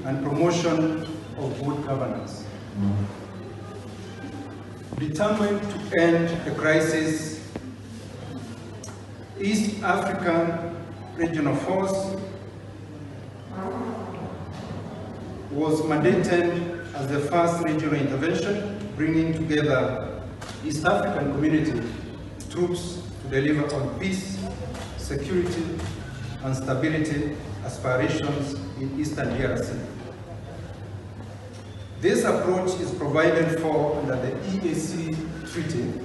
and promotion of good governance. Determined to end the crisis, East African Regional Force was mandated as the first regional intervention, bringing together East African community troops to deliver on peace, security, and stability aspirations in Eastern DRC. This approach is provided for under the EAC Treaty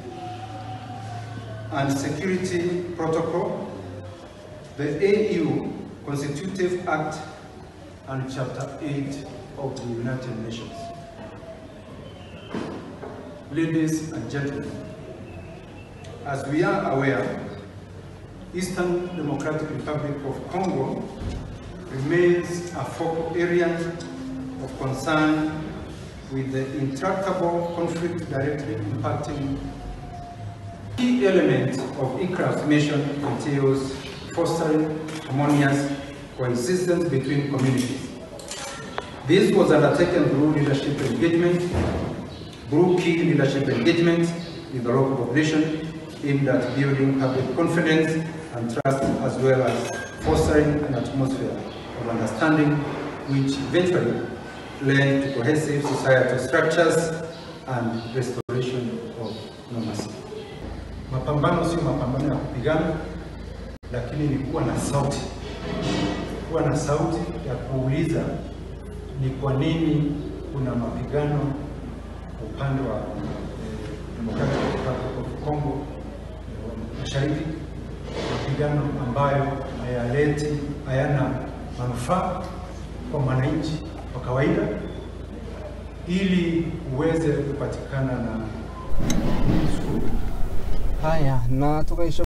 and Security Protocol, the AU Constitutive Act, and Chapter 8 of the United Nations. Ladies and gentlemen, as we are aware, Eastern Democratic Republic of Congo remains a focal area of concern, with the intractable conflict directly impacting. Key element of ICRAF's mission entails fostering harmonious coexistence between communities. This was undertaken through leadership engagement, through key leadership engagement with the local population, aimed at building public confidence and trust, as well as fostering an atmosphere of understanding, which eventually led to cohesive societal structures and restoration of normalcy. Mapambano sio mapambano ya kupigana, lakini ni kuwa na sauti. Kuwa na sauti ya kuuliza ni kwa nini kuna mapigano upande wa Democratic Republic of Congo mashariki, mapigano ambayo hayana manufaa kwa wananchi wa kawaida, ili uweze kupatikana na suluhu. Haya, na tukaisha